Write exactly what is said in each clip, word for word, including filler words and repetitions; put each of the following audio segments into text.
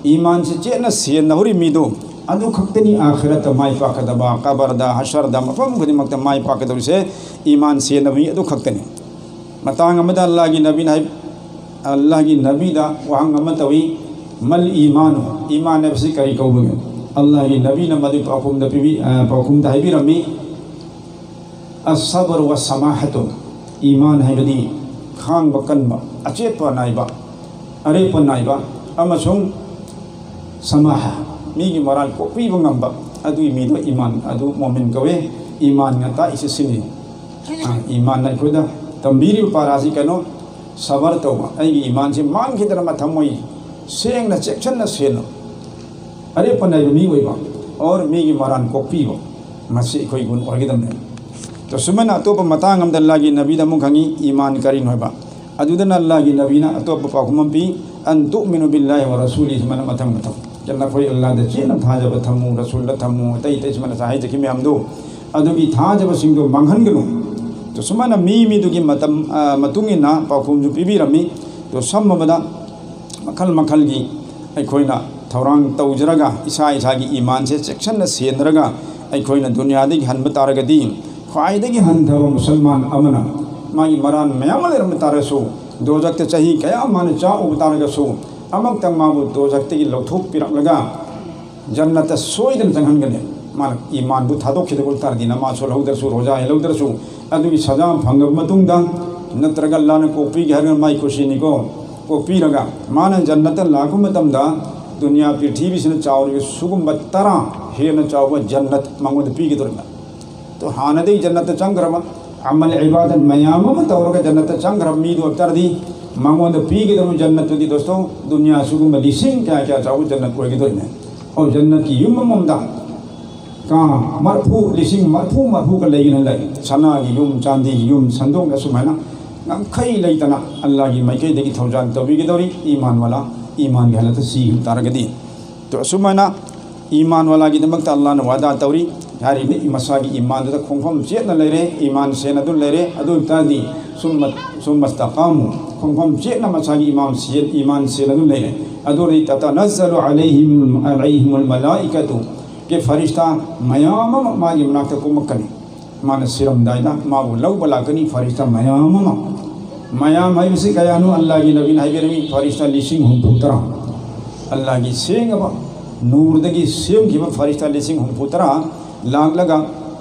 ꯏꯃꯥꯟꯁꯤ ꯆꯦꯠꯅ ꯁꯦꯟꯅꯍꯧꯔꯤ ꯃꯤꯗꯨ, ꯑꯗꯨ ꯈꯛꯇꯅꯤ ꯑꯥꯈꯤꯔꯠꯇ ꯃꯥꯏ ꯄꯥꯛꯀꯗꯕ, ꯀꯕꯔꯗ, ꯍꯁꯔꯗ, ꯃꯐꯝ ꯈꯨꯗꯤꯡꯃꯛꯇ ꯃꯥꯏ ꯄꯥꯛꯀꯗꯧꯔꯤꯁꯦ ꯏꯃꯥꯟ ꯁꯦꯟꯅꯕ ꯃꯤ ꯑꯗꯨ ꯈꯛꯇꯅꯤ꯫ ꯃꯇꯥꯡ ꯑꯃꯗ ꯑꯜꯂꯥꯍꯒꯤ ꯅꯕꯤꯅ ꯍꯥꯏ-, ꯑꯜꯂꯥꯍꯒꯤ ꯅꯕꯤꯗ ꯋꯥꯍꯪ ꯑꯃ ꯇꯧꯏ, "ꯃꯜ ꯏꯃꯥꯅꯨ?" ꯏꯃꯥꯟ ꯍꯥꯏꯕꯁꯤ ꯀꯔꯤ ꯀꯧꯕꯒꯦ? ꯑꯜꯂꯥꯍꯒꯤ ꯅꯕꯤꯅ ꯃꯗꯨꯒꯤ ꯄꯥꯎꯈꯨꯝꯗ ꯄꯤꯕꯤ-, ꯑ, ꯄꯥꯎꯈꯨꯝꯗ ꯍꯥꯏꯕꯤꯔꯝꯃꯤ, "ꯑꯁꯕꯔ ꯋꯥ ꯁꯃꯥꯍꯇꯨ"꯫ ꯏꯃꯥꯟ ꯍꯥꯏꯕꯗꯤ ꯈꯥꯡꯕ ꯀꯟꯕ, ꯑꯆꯦꯠꯄ ꯅꯥꯏꯕ, ꯑꯔꯦꯞꯄ ꯅꯥꯏꯕ ꯑꯃꯁꯨꯡ ꯁꯃꯥꯍ, ꯃꯤꯒꯤ ꯃꯔꯥꯜ ꯀꯣꯛꯄꯤꯕ ꯉꯝꯕ, ꯑꯗꯨꯒꯤ ꯃꯤꯗꯣ ꯏꯃꯥꯟ, ꯑꯗꯨ ꯃꯣꯃꯤꯟ ꯀꯧꯏ꯫ ꯏꯃꯥꯟꯅ ꯇꯥꯛꯏꯁꯦ ꯁꯤꯅꯤ꯫ ꯑ, ꯏꯃꯥꯟꯅ ꯑꯩꯈꯣꯏꯗ ꯇꯝꯕꯤꯔꯤꯕ ꯄꯥꯔꯥꯁꯤ ꯀꯩꯅꯣ? ꯁꯕꯔ ꯇꯧꯕ, ꯑꯩꯒꯤ ꯏꯃꯥꯟꯁꯤ ꯃꯥꯡꯈꯤꯗꯅ ꯃꯊꯝꯃꯣꯏ ꯁꯦꯡꯅ ꯆꯦꯛꯁꯤꯟꯅ ꯁꯦꯟꯅ ꯑꯔꯦꯞꯄ ꯅꯥꯏꯕ ꯃꯤ ꯑꯣꯏꯕ, ꯑꯣꯔ ꯃꯤꯒꯤ ꯃꯔꯥꯟ ꯀꯣꯛꯄꯤꯕ, ꯃꯁꯤ ꯑꯩꯈꯣꯏ ꯒꯨꯟ ꯑꯣꯏꯒꯗꯕꯅꯤ꯫ ꯇꯣ ꯁꯨꯃꯥꯏꯅ ꯑꯇꯣꯞꯄ ꯃꯇꯥꯡ ꯑꯃꯗ ꯑꯜꯂꯥꯍꯒꯤ ꯅꯕꯤꯗ ꯑꯃꯨꯛ ꯍꯪꯉꯤ, ꯏꯃꯥꯟ ꯀꯔꯤꯅꯣ ꯍꯥꯏꯕ꯫ ꯑꯗꯨꯗꯅ ꯑꯜꯂꯥꯍꯒꯤ ꯅꯕꯤꯅ ꯑꯇꯣꯞꯄ ꯄꯥꯎꯈꯨꯝ ꯑꯃ ꯄꯤ, "ꯑꯟ ꯇꯨꯃꯤꯅꯨ ꯕꯤꯜꯂꯥꯍꯤ ꯋꯥ ꯔꯁꯨꯂꯤ", ꯁꯨꯃꯥꯏꯅ ꯃꯊꯪ ꯃꯊꯪ꯫ ꯅꯈꯣꯏ ꯑꯜꯂꯥꯍꯗ ꯆꯦꯠꯅ ꯊꯥꯖꯕ ꯊꯝꯃꯨ, ꯔꯁꯨꯜꯗ ꯊꯝꯃꯨ, ꯑꯇꯩ ꯑꯇꯩ ꯁꯨꯃꯥꯏꯅ ꯉꯁꯥꯏ ꯍꯥꯏꯖꯈꯤꯕ ꯃꯌꯥꯝꯗꯣ, ꯑꯗꯨꯒꯤ ꯊꯥꯖꯕꯁꯤꯡꯗꯣ ꯃꯥꯡꯍꯟꯒꯅꯨ꯫ ꯇꯣ ꯁꯨꯃꯥꯏꯅ ꯃꯤ ꯃꯤꯗꯨꯒꯤ ꯃꯇꯝ, ꯑ, ꯃꯇꯨꯡ ꯏꯟꯅ ꯄꯥꯎꯈꯨꯝꯁꯨ ꯄꯤꯕꯤꯔꯝꯃꯤ꯫ ꯇꯣ ꯁꯝꯃꯕꯗ, ꯃꯈꯜ ꯃꯈꯜꯒꯤ ꯑꯩꯈꯣꯏꯅ ꯊꯧꯔꯥꯡ ꯇꯧꯖꯔꯒ, ꯏꯁꯥ ꯏꯁꯥꯒꯤ ꯏꯃꯥꯟꯁꯦ ꯆꯦꯛꯁꯤꯟꯅ ꯁꯦꯟꯅꯔꯒ, ꯑꯩꯈꯣꯏꯅ ꯗꯨꯅꯤꯌꯥꯗꯒꯤ ꯍꯟꯕ ꯇꯥꯔꯒꯗꯤ, ꯈ꯭ꯋꯥꯏꯗꯒꯤ ꯍꯟꯊꯕ ꯃꯨꯁꯜꯃꯥꯟ ꯑꯃꯅ ꯃꯥꯒꯤ ꯃꯔꯥꯟ ꯃꯌꯥꯝ ꯑꯃ ꯂꯩꯔꯝꯕ ꯇꯥꯔꯒꯁꯨ, ꯗꯣꯖꯛꯇ ꯆꯍꯤ ꯀꯌꯥ ꯃꯥꯅ ꯆꯥꯛꯎꯕ ꯇꯥꯔꯒꯁꯨ, ꯑꯃꯨꯛꯇꯪ ꯃꯥꯕꯨ ꯗꯣꯖꯛꯇꯒꯤ ꯂꯧꯊꯣꯛꯄꯤꯔꯛꯂꯒ, ꯖꯟꯅꯠꯇ ꯁꯣꯏꯗꯅ ꯆꯪꯍꯟꯒꯅꯤ꯫ ꯃꯥꯅ ꯏꯃꯥꯟꯕꯨ ꯊꯥꯗꯣꯛꯈꯤꯗꯕ ꯑꯣꯏ ꯇꯥꯔꯗꯤ, ꯅꯃꯥꯖ ꯁꯣꯜꯍꯧꯗ꯭ꯔꯁꯨ, ꯔꯣꯖꯥ ꯍꯦꯜꯍꯧꯗ꯭ꯔꯁꯨ, ꯑꯗꯨꯒꯤ ꯁꯖꯥ ꯐꯪꯉꯕ ꯃꯇꯨꯡꯗ, ꯅꯠꯇ꯭ꯔꯒ ꯑꯜꯂꯥꯍꯅ ꯀꯣꯛꯄꯤꯒꯦ ꯍꯥꯏꯔꯒꯅ ꯃꯥꯏ ꯈꯨꯁꯤꯅꯤꯀꯣ, ꯀꯣꯛꯄꯤꯔꯒ ꯃꯥꯅ ꯖꯟꯅꯠꯇ ꯂꯥꯛꯄ ꯃꯇꯝꯗ, ꯗꯨꯅꯤꯌꯥ ꯄ꯭ꯔꯤꯊꯤꯕꯤꯁꯤꯅ ꯆꯥꯎꯔꯤꯕ ꯁꯤꯒꯨꯝꯕ ꯇꯔꯥ ꯍꯦꯟꯅ ꯆꯥꯎꯕ ꯖꯟꯅꯠ ꯃꯉꯣꯟꯗ ꯄꯤꯒꯗꯧꯔꯤꯕ꯫ ꯇꯣ ꯍꯥꯟꯅꯗꯒꯤ ꯖꯟꯅꯠꯇ ꯆꯪꯈ꯭ꯔꯕ, ꯑꯃꯜ ꯏꯕꯥꯗꯠ ꯃꯌꯥꯝ ꯑꯃ ꯇꯧꯔꯒ ꯖꯟꯅꯠꯇ ꯆꯪꯈ꯭ꯔꯕ ꯃꯤꯗꯨ ꯑꯣꯏꯕ ꯇꯥꯔꯗꯤ, ꯃꯉꯣꯟꯗ ꯄꯤꯒꯗꯧꯔꯤꯕ ꯖꯟꯅꯠꯇꯨꯗꯤ, ꯗꯣꯁꯇꯣ, ꯗꯨꯅꯤꯌꯥ ꯁꯤꯒꯨꯝꯕ ꯂꯤꯁꯤꯡ ꯀꯌꯥ ꯀꯌꯥ ꯆꯥꯎꯕ ꯖꯟꯅꯠ ꯑꯣꯏꯒꯗꯧꯔꯤꯅꯦ꯫ ꯑꯣ, ꯖꯟꯅꯠꯀꯤ ꯌꯨꯝ ꯑꯃꯃꯝꯗ ꯀꯥ ꯃꯔꯐꯨ, ꯂꯤꯁꯤꯡ ꯃꯔꯐꯨ ꯃꯔꯐꯨꯒ ꯂꯩꯒꯅꯤ ꯂꯩ꯫ ꯁꯅꯥꯒꯤ ꯌꯨꯝ, ꯆꯥꯟꯗꯤꯒꯤ ꯌꯨꯝ, ꯁꯟꯗꯣꯛꯅ ꯁꯨꯃꯥꯏꯅ ꯉꯝꯈꯩ ꯂꯩꯇꯅ ꯑꯜꯂꯥꯍꯒꯤ ꯃꯥꯏꯀꯩꯗꯒꯤ ꯊꯧꯖꯥꯜ ꯇꯧꯕꯤꯒꯗꯧꯔꯤ, ꯏꯃꯥꯟ ꯋꯥꯂꯥ, ꯏꯃꯥꯟꯒꯤ ꯍꯥꯂꯠꯇ ꯁꯤꯈꯤꯕ ꯇꯥꯔꯒꯗꯤ꯫ ꯇꯣ ꯑꯁꯨꯃꯥꯏꯅ ꯏꯃꯥꯟ ꯋꯥꯂꯥꯒꯤꯗꯃꯛꯇ ꯑꯜꯂꯥꯍꯅ ꯋꯥꯗꯥ ꯇꯧꯔꯤ꯫ ꯍꯥꯏꯔꯤꯕ ꯃꯁꯥꯒꯤ ꯏꯃꯥꯟꯗꯨꯗ ꯈꯣꯡꯐꯝ ꯆꯦꯠꯅ ꯂꯩꯔꯦ, ꯏꯃꯥꯟ ꯁꯦꯟꯅꯗꯨꯅ ꯂꯩꯔꯦ꯫ ꯑꯗꯨ ꯑꯣꯏꯕ ꯇꯥꯔꯗꯤ, ꯁꯨꯝꯃ-, ꯁꯨꯝꯃ ꯏꯁꯇꯀꯥꯃꯨ, ꯈꯣꯡꯐꯝ ꯆꯦꯠꯅ ꯃꯁꯥꯒꯤ ꯏꯃꯥꯟ ꯁꯦꯟ-, ꯏꯃꯥꯟ ꯁꯦꯟꯅꯗꯨꯅ ꯂꯩꯔꯦ꯫ ꯑꯗꯨꯗꯤ ꯇꯇꯅꯖꯂꯨ ꯑꯂꯩꯍꯤꯝ, ꯑꯂꯩꯍꯤꯃꯨꯜ ꯃꯂꯥꯏꯀꯥꯇꯨ, ꯀꯤ ꯐꯔꯤꯁꯇꯥ ꯃꯌꯥꯝ ꯑꯃ ꯃꯥꯒꯤ ꯃꯅꯥꯛꯇ ꯀꯨꯝꯃꯛꯀꯅꯤ꯫ ꯃꯥꯅ ꯁꯤꯔꯝꯗꯥꯏꯗ ꯃꯥꯕꯨ ꯂꯧꯕ ꯂꯥꯛꯀꯅꯤ ꯐꯔꯤꯁꯇꯥ ꯃꯌꯥꯝ ꯑꯃ꯫ ꯃꯌꯥꯝ ꯍꯥꯏꯕꯁꯤ ꯀꯌꯥꯅꯣ? ꯑꯜꯂꯥꯍꯒꯤ ꯅꯕꯤꯅ ꯍꯥꯏꯕꯤꯔꯝꯃꯤ, ꯐꯔꯤꯁꯇꯥ ꯂꯤꯁꯤꯡ ꯍꯨꯝꯐꯨ ꯇꯔꯥ꯫ ꯑꯜꯂꯥꯍꯒꯤ ꯁꯦꯡꯉꯕ ꯅꯨꯔꯗꯒꯤ ꯁꯦꯝꯈꯤꯕ ꯐꯔꯤꯁꯇꯥ ꯂꯤꯁꯤꯡ ꯍꯨꯝꯐꯨ ꯇꯔꯥ ꯂꯥꯛꯂꯒ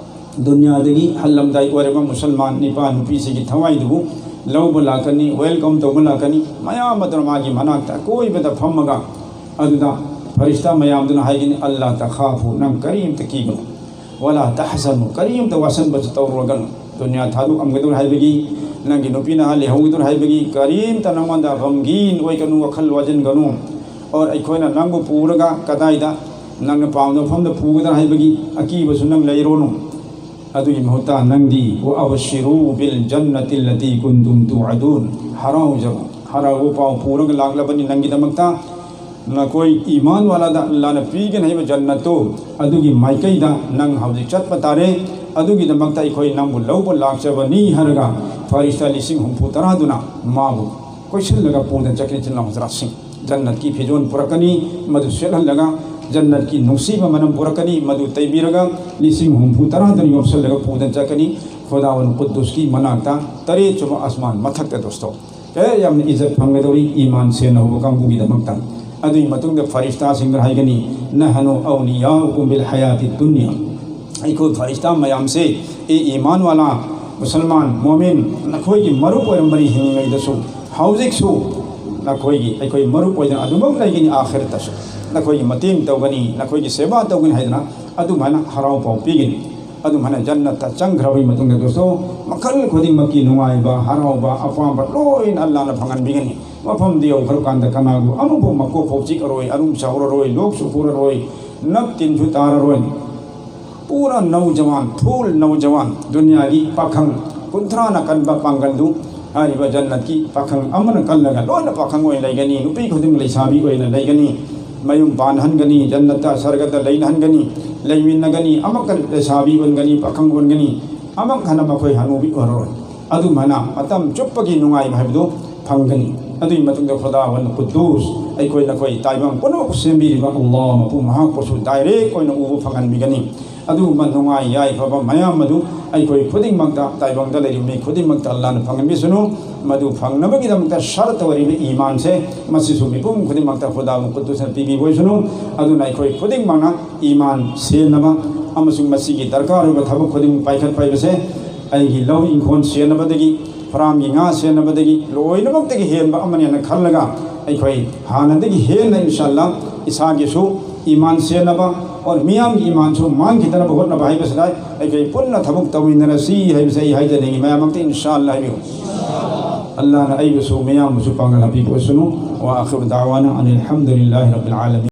ꯗꯨꯅꯤꯌꯥꯗꯒꯤ ꯍꯜꯂꯝꯗꯥꯏ ꯑꯣꯏꯔꯕ ꯃꯨꯁꯜꯃꯥꯟ ꯅꯤꯄꯥ ꯅꯨꯄꯤꯁꯤꯒꯤ ꯊꯋꯥꯏꯗꯨꯕꯨ ꯂꯧꯕ ꯂꯥꯛꯀꯅꯤ, welcome ꯇꯧꯕ ꯂꯥꯛꯀꯅꯤ꯫ ꯃꯌꯥꯝ ꯑꯗꯨꯅ ꯃꯥꯒꯤ ꯃꯅꯥꯛꯇ ꯑꯀꯣꯏꯕꯗ ꯐꯝꯃꯒ, ꯑꯗꯨꯗ ꯐꯔꯤꯁꯇꯥ ꯃꯌꯥꯝꯗꯨꯅ ꯍꯥꯏꯒꯅꯤ, "ꯑꯜꯂꯥ ꯇꯈꯥꯐꯨ, ꯅꯪ ꯀꯔꯤꯝꯇ ꯀꯤꯒꯅꯨ꯫ ꯋꯥꯂꯥ ꯇꯍꯖꯅꯨ, ꯀꯔꯤꯝꯇ ꯋꯥꯁꯟꯕꯁꯨ ꯇꯧꯔꯨꯔꯒꯅꯨ꯫ ꯗꯨꯅꯤꯌꯥ ꯊꯥꯗꯣꯛꯑꯝꯒꯗꯧꯔꯦ ꯍꯥꯏꯕꯒꯤ, ꯅꯪꯒꯤ ꯅꯨꯄꯤ ꯅꯍꯥ ꯂꯩꯍꯧꯒꯗꯧꯔꯦ ꯍꯥꯏꯕꯒꯤ ꯀꯔꯤꯝꯇ ꯅꯉꯣꯟꯗ ꯒꯝꯒꯤꯟ ꯑꯣꯏꯒꯅꯨ, ꯋꯥꯈꯜ ꯋꯥꯁꯤꯟꯒꯅꯨ꯫ ꯑꯣꯔ ꯑꯩꯈꯣꯏꯅ ꯅꯪꯕꯨ ꯄꯨꯔꯒ ꯀꯗꯥꯏꯗ ꯅꯪꯅ ꯄꯥꯝꯕ ꯃꯐꯝꯗ ꯄꯨꯒꯗ꯭ꯔꯥ ꯍꯥꯏꯕꯒꯤ ꯑꯀꯤꯕꯁꯨ ꯅꯪ ꯂꯩꯔꯨꯅꯨ꯫ ꯑꯗꯨꯒꯤ ꯃꯍꯨꯠꯇ ꯅꯪꯗꯤ, ꯋꯥ ꯑꯕꯁꯤꯔꯨ ꯕꯤꯜ ꯖꯟꯅꯇꯤ ꯂꯇꯤ ꯀꯨꯟꯇꯨꯝ ꯇꯨꯑꯗꯨꯟ, ꯍꯔꯥꯎꯖꯕ, ꯍꯔꯥꯎꯕ ꯄꯥꯎ ꯄꯨꯔꯒ ꯂꯥꯛꯂꯕꯅꯤ ꯅꯪꯒꯤꯗꯃꯛꯇ꯫ ꯅꯈꯣꯏ ꯏꯃꯥꯟ ꯋꯥꯂꯥꯗ ꯑꯜꯂꯥꯅ ꯄꯤꯒꯅꯤ ꯍꯥꯏꯕ ꯖꯟꯅꯠꯇꯨ, ꯑꯗꯨꯒꯤ ꯃꯥꯏꯀꯩꯗ ꯅꯪ ꯍꯧꯖꯤꯛ ꯆꯠꯄ ꯇꯥꯔꯦ꯫ ꯑꯗꯨꯒꯤꯗꯃꯛꯇ ꯑꯩꯈꯣꯏ ꯅꯪꯕꯨ ꯂꯧꯕ ꯂꯥꯛꯆꯕꯅꯤ" ꯍꯥꯏꯔꯒ ꯐꯔꯤꯁꯇꯥ ꯂꯤꯁꯤꯡ ꯍꯨꯝꯐꯨ ꯇꯔꯥꯗꯨꯅ ꯃꯥꯕꯨ ꯀꯣꯏꯁꯤꯜꯂꯒ ꯄꯨꯗꯅ ꯆꯠꯈꯤꯅꯤ꯫ ꯏꯆꯤꯜ ꯏꯅꯥꯎ ꯍꯖꯔꯥꯠꯁꯤꯡ, ꯖꯟꯅꯠꯀꯤ ꯐꯤꯖꯣꯜ ꯄꯨꯔꯛꯀꯅꯤ, ꯃꯗꯨ ꯁꯦꯠꯍꯜꯂꯒ ꯖꯟꯅꯠꯀꯤ ꯅꯨꯡꯁꯤꯕ ꯃꯅꯝ ꯄꯨꯔꯛꯀꯅꯤ, ꯃꯗꯨ ꯇꯩꯕꯤꯔꯒ ꯂꯤꯁꯤꯡ ꯍꯨꯝꯐꯨ ꯇꯔꯥꯗꯨꯅ ꯌꯣꯝꯁꯤꯜꯂꯒ ꯄꯨꯗꯅ ꯆꯠꯀꯅꯤ ꯈꯨꯗꯥꯋꯟ ꯀꯨꯗꯨꯁꯀꯤ ꯃꯅꯥꯛꯇ, ꯇꯔꯦꯠ ꯁꯨꯕ ꯑꯁꯃꯥꯟ ꯃꯊꯛꯇ꯫ ꯗꯣꯁꯇꯣ, ꯀꯌꯥ ꯌꯥꯝꯅ ꯏꯖꯠ ꯐꯪꯒꯗꯧꯔꯤ ꯏꯃꯥꯟ ꯁꯦꯟꯅ ꯍꯧꯕ ꯀꯥꯡꯕꯨꯒꯤꯗꯃꯛꯇ꯫ ꯑꯗꯨꯒꯤ ꯃꯇꯨꯡꯗ ꯐꯔꯤꯁꯇꯥꯁꯤꯡꯗ ꯍꯥꯏꯒꯅꯤ, "ꯅꯍꯅꯨ ꯑꯧꯂꯤꯌꯥꯎꯀꯨꯝ ꯕꯤꯜ ꯍꯌꯥꯇꯤ ꯗꯨꯅꯤꯌꯥ", ꯑꯩꯈꯣꯏ ꯐꯔꯤꯁꯇꯥ ꯃꯌꯥꯝꯁꯦ, "ꯑꯦ ꯏꯃꯥꯟ ꯋꯥꯂꯥ, ꯃꯨꯁꯜꯃꯥꯟ, ꯃꯣꯃꯤꯟ, ꯅꯈꯣꯏꯒꯤ ꯃꯔꯨꯞ ꯑꯣꯏꯔꯝꯕꯅꯤ ꯍꯤꯡꯂꯤꯉꯩꯗꯁꯨ, ꯍꯧꯖꯤꯛꯁꯨ ꯅꯈꯣꯏꯒꯤ, ꯑꯩꯈꯣꯏ ꯃꯔꯨꯞ ꯑꯣꯏꯗꯅ ꯑꯗꯨꯃꯛ ꯂꯩꯒꯅꯤ, ꯑꯥꯈꯤꯔꯠꯇꯁꯨ ꯅꯈꯣꯏꯒꯤ ꯃꯇꯦꯡ ꯇꯧꯒꯅꯤ, ꯅꯈꯣꯏꯒꯤ ꯁꯦꯕꯥ ꯇꯧꯒꯅꯤ" ꯍꯥꯏꯗꯅ ꯑꯗꯨꯃꯥꯏꯅ ꯍꯔꯥꯎ ꯄꯥꯎ ꯄꯤꯒꯅꯤ꯫ ꯑꯗꯨꯃꯥꯏꯅ ꯖꯟꯅꯠꯇ ꯆꯪꯈ꯭ꯔꯕꯒꯤ ꯃꯇꯨꯡꯗ, ꯗꯣꯁꯇꯣ, ꯃꯈꯜ ꯈꯨꯗꯤꯡꯃꯛꯀꯤ ꯅꯨꯡꯉꯥꯏꯕ, ꯍꯔꯥꯎꯕ, ꯑꯄꯥꯝꯕ ꯂꯣꯏꯅ ꯑꯜꯂꯥꯅ ꯐꯪꯍꯟꯕꯤꯒꯅꯤ꯫ ꯃꯐꯝꯗꯨ ꯌꯧꯈ꯭ꯔꯀꯥꯟꯗ ꯀꯅꯥꯒꯨꯝꯕ ꯑꯃꯐꯥꯎ ꯃꯀꯣꯛ ꯐꯥꯎ ꯆꯤꯛꯑꯔꯣꯏ, ꯑꯔꯨꯝ ꯁꯥꯎꯔꯔꯣꯏ, ꯂꯣꯛꯁꯨ ꯈꯨꯔꯔꯣꯏ, ꯅꯞ ꯇꯤꯟꯁꯨ ꯇꯥꯔꯔꯣꯏ꯫ ꯄꯨꯔꯥ ꯅꯧꯖꯋꯥꯟ, ꯐꯨꯜ ꯅꯧꯖꯋꯥꯟ, ꯗꯨꯅꯤꯌꯥꯒꯤ ꯄꯥꯈꯪ ꯀꯨꯟꯊ꯭ꯔꯥꯅ ꯀꯟꯕ ꯄꯥꯡꯒꯜꯗꯨ ꯍꯥꯏꯔꯤꯕ ꯖꯟꯅꯠꯀꯤ ꯄꯥꯈꯪ ꯑꯃꯅ ꯀꯜꯂꯒ ꯂꯣꯏꯅ ꯄꯥꯈꯪ ꯑꯣꯏꯅ ꯂꯩꯒꯅꯤ, ꯅꯨꯄꯤ ꯈꯨꯗꯤꯡ ꯂꯩꯁꯥꯕꯤ ꯑꯣꯏꯅ ꯂꯩꯒꯅꯤ, ꯃꯌꯨꯝ ꯄꯥꯟꯍꯟꯒꯅꯤ, ꯖꯟꯅꯠꯇ ꯁꯔꯒꯗ ꯂꯩꯅꯍꯟꯒꯅꯤ, ꯂꯩꯃꯤꯟꯅꯒꯅꯤ, ꯑꯃꯛꯀ ꯂꯩꯁꯥꯕꯤ ꯑꯣꯟꯒꯅꯤ, ꯄꯥꯈꯪ ꯑꯣꯟꯒꯅꯤ, ꯑꯃꯛ ꯍꯟꯅ ꯃꯈꯣꯏ ꯍꯅꯨꯕꯤ ꯑꯣꯏꯔꯔꯣꯏ꯫ ꯑꯗꯨꯃꯥꯏꯅ ꯃꯇꯝ ꯆꯨꯞꯄꯒꯤ ꯅꯨꯡꯉꯥꯏꯕ ꯍꯥꯏꯕꯗꯨ ꯐꯪꯒꯅꯤ꯫ ꯑꯗꯨꯒꯤ ꯃꯇꯨꯡꯗ ꯈꯨꯗꯥ ꯋꯜ ꯀꯨꯗꯨꯁ, ꯑꯩꯈꯣꯏ ꯅꯈꯣꯏ ꯇꯥꯏꯕꯪ ꯄꯨꯝꯅꯃꯛ ꯁꯦꯝꯕꯤꯔꯤꯕ ꯑꯜꯂꯥꯍ ꯃꯄꯨ ꯃꯍꯥꯛꯄꯨꯁꯨ ꯗꯥꯏꯔꯦꯛ ꯑꯣꯏꯅ ꯎꯕ ꯐꯪꯍꯟꯕꯤꯒꯅꯤ꯫ ꯑꯗꯨꯒꯨꯝꯕ ꯅꯨꯡꯉꯥꯏ ꯌꯥꯏꯐꯕ ꯃꯌꯥꯝ ꯑꯗꯨ ꯑꯩꯈꯣꯏ ꯈꯨꯗꯤꯡꯃꯛꯇ, ꯇꯥꯏꯕꯪꯗ ꯂꯩꯔꯤꯕ ꯃꯤ ꯈꯨꯗꯤꯡꯃꯛꯇ ꯑꯜꯂꯥꯍꯅ ꯐꯪꯍꯟꯕꯤꯁꯅꯨ꯫ ꯃꯗꯨ ꯐꯪꯅꯕꯒꯤꯗꯃꯛꯇ ꯁꯔꯠ ꯑꯣꯏꯔꯤꯕ ꯏꯃꯥꯟꯁꯦ, ꯃꯁꯤꯁꯨ ꯃꯤꯄꯨꯝ ꯈꯨꯗꯤꯡꯃꯛꯇ ꯈꯨꯗꯥ ꯋꯜ ꯀꯨꯗꯨꯁꯅ ꯄꯤꯕꯤꯕ ꯑꯣꯏꯁꯅꯨ꯫ ꯑꯗꯨꯅ ꯑꯩꯈꯣꯏ ꯈꯨꯗꯤꯡꯃꯛꯅ ꯏꯃꯥꯟ ꯁꯦꯟꯅꯕ ꯑꯃꯁꯨꯡ ꯃꯁꯤꯒꯤ ꯗꯔꯀꯥꯔ ꯑꯣꯏꯕ ꯊꯕꯛ ꯈꯨꯗꯤꯡꯃꯛ ꯄꯥꯏꯈꯠꯄ ꯍꯥꯏꯕꯁꯦ, ꯑꯩꯒꯤ ꯂꯧ ꯏꯪꯈꯣꯜ ꯁꯦꯟꯅꯕꯗꯒꯤ, ꯐꯥꯔꯝꯒꯤ ꯉꯥ ꯁꯦꯟꯅꯕꯗꯒꯤ, ꯂꯣꯏꯅꯃꯛꯇꯒꯤ ꯍꯦꯟꯕ ꯑꯃꯅꯦꯅ ꯈꯜꯂꯒ, ꯑꯩꯈꯣꯏ ꯍꯥꯟꯅꯗꯒꯤ ꯍꯦꯟꯅ ꯏꯟꯁꯥ ꯑꯜꯂꯥ ꯏꯁꯥꯒꯤꯁꯨ ꯏꯃꯥꯟ ꯁꯦꯟꯅꯕ, ꯑꯣꯔ ꯃꯤꯌꯥꯝꯒꯤ ꯏꯃꯥꯟꯁꯨ ꯃꯥꯡꯈꯤꯗꯅꯕ ꯍꯣꯠꯅꯕ ꯍꯥꯏꯕꯁꯤꯗ ꯑꯩꯈꯣꯏ ꯄꯨꯟꯅ ꯊꯕꯛ ꯇꯧꯃꯤꯟꯅꯔꯁꯤ ꯍꯥꯏꯕꯁꯦ ꯑꯩ ꯍꯥꯏꯖꯅꯤꯡꯉꯤ꯫ ꯃꯌꯥꯝꯃꯛꯇ ꯏꯟꯁꯥ ꯑꯜꯂꯥ ꯍꯥꯏꯕꯤꯌꯨ꯫ ꯑꯜꯂꯥꯍꯅ ꯑꯩꯕꯨꯁꯨ ꯃꯌꯥꯝꯕꯨꯁꯨ ꯄꯥꯡꯒꯜ ꯍꯥꯞꯄꯤꯕ ꯑꯣꯏꯁꯅꯨ꯫ ꯋꯥ ꯑꯈꯤꯔꯨ ꯗꯥꯋꯥꯅ ꯑꯅꯤꯜ ꯍꯝꯗꯨꯂꯤꯜꯂꯥꯍꯤ ꯔꯕꯤꯜ ꯑꯥꯂꯃꯤꯟ꯫